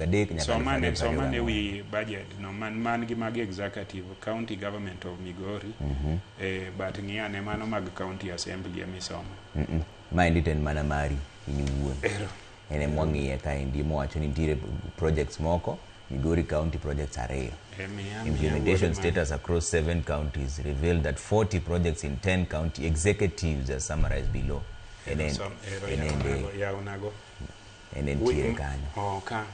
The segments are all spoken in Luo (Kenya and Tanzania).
Adek nyaka Somane 2024. Somane wi budget no man gi mag executive county government of Migori. But ng'i ane mano mag county assembly emisomo. Maendi to en mana mari in iwuon. Ero. En ema wang'iye kaendi mowacho ni nitiere projects moko Migori County, projects ariyo. Miya Implementation wuod ma- status across seven counties revealed that 40 projects in 10 county executives, as summarized below. En en Ero en ende yawnago, yawnago. En entiere kanyo. Oh, ka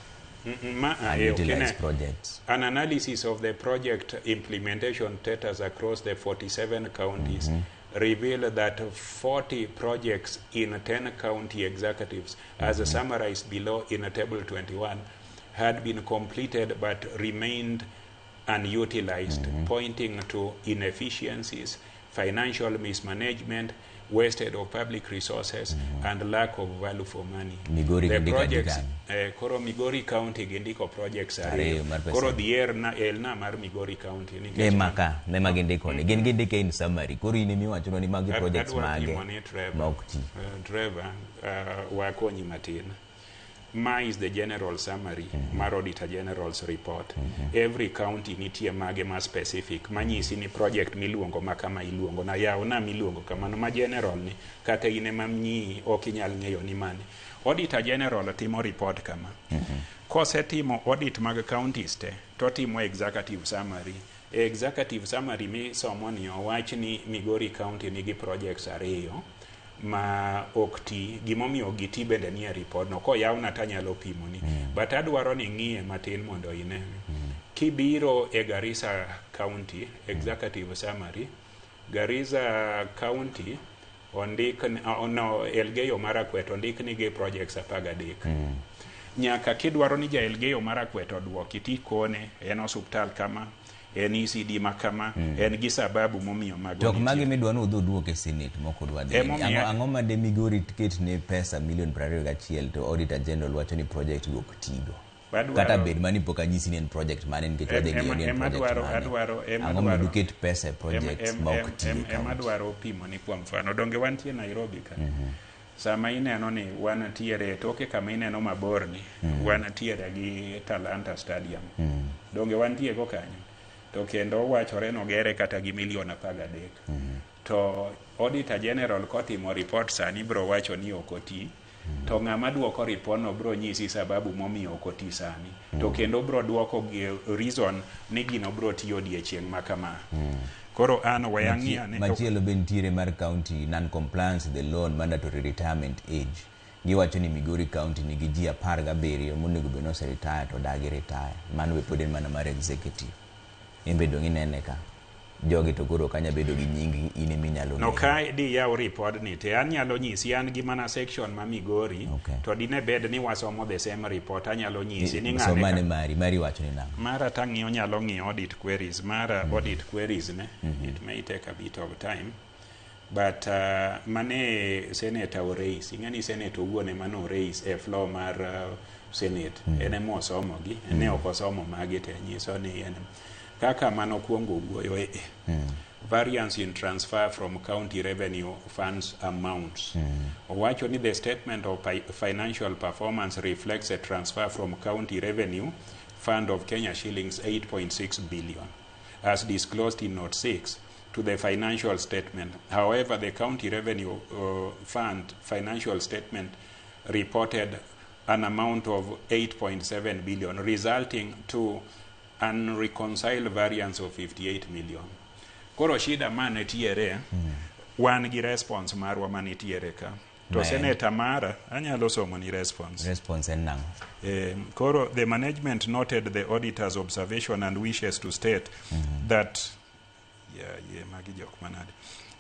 ma eh, Unutilized okine. projects. An analysis of the project implementation status across the 47 counties revealed that 40 projects in 10 county executives, as summarized below in Table 21, had been completed but remained unutilized, pointing to inefficiencies, financial mismanagement, wasted of public resources, and lack of value for money. Migori The gindiko projects, adi koro Migori County gindiko projects ariyo ariyo. Mar pesa. Koro dhier na elna mar Migori County nikech Ne maka, ne ma gindiko ni. Gin gindike in summary. Koro in emiwachonwa ni magi projects Adwa mage pimo ni Trevor. Ma ok ti. Trevor, wakonyi matin. Ma is the general summary mar Auditor General's report. Every county nitie mage ma specific manyisi ni project miluongo ma kama iluongo na yawna miluongo kamano. Ma general ni kata in ema ng'iyi ok inyal ng'eyo ni mane. Auditor General timo report kama. Kosetimo audit mag counties te, totimo executive summary. E executive summary misomo ni owach ni Migori County nigi projects ariyo ma ok ti. Gimomiyo ok giti bende nie report no. Koyawna tanyalo pimoni, but adwaro ni ng'iye matin mondo ine. Kibiro e Garissa County executive summary, Garissa County ondik no Elgeyo Marakwet ondik nigi projects 13. Nyaka kidwaro ni ja Elgeyo Marakwet oduoki tikone en osuptal kama, en ECD ma kama, en gi sababu momiyo mago To ok nitie. Magi midwa ni udhi uduok e Senate mok udwa dhi. Emomiyo- Ang'o ma de Migori ket ne pesa milion 21 to Auditor General wacho ni project go ok tigo? Adwaro- Kata bed mani pok anyisi ni en project mane nikech wadhi ng'iyo ni en ema project mane. ema Ang'o momiyo dwaro- duket pesa e projects ma ok ti e ema county? Dwaro pimo ni kuom mfano donge wantie Nairobi ka sama ineno ni wantiere e toke kama ineno mabor ni wantiere gi Talanta Stadium, donge wantie go kanyo? To kendo wachore nogere kata gi milion 13, to Auditor General kotimo report sani bro wacho ni ok oti. To ng'ama duoko report no bro nyisi sababu momiyo ok oti sani, to kendo bro duoko gi reason ni gino bro tiyo odiechieng' ma kama. Koro an we ang'i ane. Machielo be nitiere mar county non-compliance with the law on mandatory retirement age. Giwacho ni Migori County nigi ji 17 monego bed ni oseretire to odagi retire. Mano be pod en mana mar executive. In be dong' inene ka. Jogi to koro ok anya bedo gi nying in eminyalo No ng'eyo. Ka di yaw report ni te anyalo nyisi an gi mana section ma Migori. To dine bed ni wasomo the same report, anyalo nyisi ni So ng'ane mane mari, mari wacho ni nang'o? Mara tang'iyo nyalo ng'iyo audit queries mara. Audit queries ne it may take a bit of time, but mane senator oraise, ing'e ni senator owuon ema no raise e floor mar senate. En ema osomogi ne ok osomo magi te nyiso ni en kaka manokwongo wuoyo e variance in transfer from county revenue funds amounts. Owacho ni the statement of financial performance reflects a transfer from county revenue fund of Kenya shillings 8.6 billion as disclosed in note 6 to the financial statement. However, the county revenue fund financial statement reported an amount of 8.7 billion, resulting to unreconciled variance of 58 million. Koro shida ma nitiere, wan gi response marwa manitiere ka. To Ma en? Senator mara, anyalo somo ni response. Response en nang'o? Koro the management noted the auditor's observation and wishes to state that yeah, magi jok manade.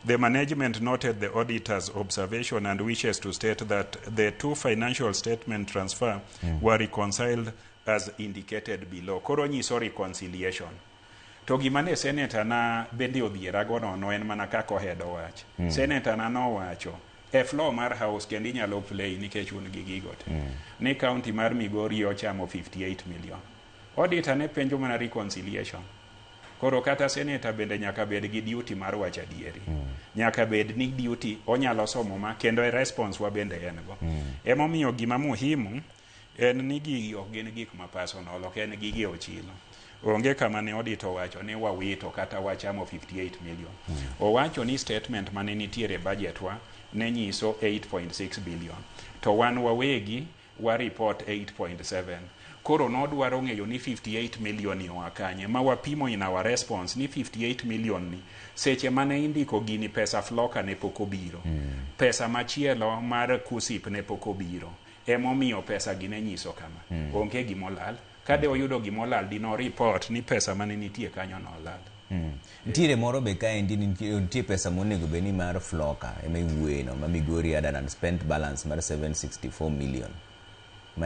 The management noted the auditor's observation and wishes to state that the two financial statement transfer were reconciled as indicated below. Koro nyiso reconciliation. To gima ne senator na bende odhierago nono en mana kaka ohedo wach. Senator na nowacho e floor mar house, kendo inyalo play nikech un gi gigo te, ni county mar Migori ochamo 58 million. Auditor ne penjo mana reconciliation. Koro kata senator bende nyaka bed gi duty mar wacho adieri. Nyaka bed ni duty onyalo somo ma kendo e response wa bende en go. Emomiyo gima muhimu En ni gigi ok gin gik ma personal, ok en gige Ochilo. Onge kama ne audit owacho ni wawito kata wachamo 58 million. Owacho ni statement mane nitiere e budget wa ne nyiso 8.6 billion. To wan wawegi wa report 8.7. Koro nodwaro ng'eyo ni 58 million ni oa kanye. Ma wapimo in our response ni 58 million ni seche mane indiko gini pesa FLLoCA ne pok obiro. Pesa machielo mar KUCCPS ne pok obiro. Emomiyo pesa gi ne nyiso kama. Onge gimolal. Kade oyudo gimolal dino report ni pesa mane nitie kanyo nolal. Nitiere moro be kaendi nitie pesa monego bed ni mar FLLoCA ema iwuoye no ma Migori had an unspent balance mar 764 million.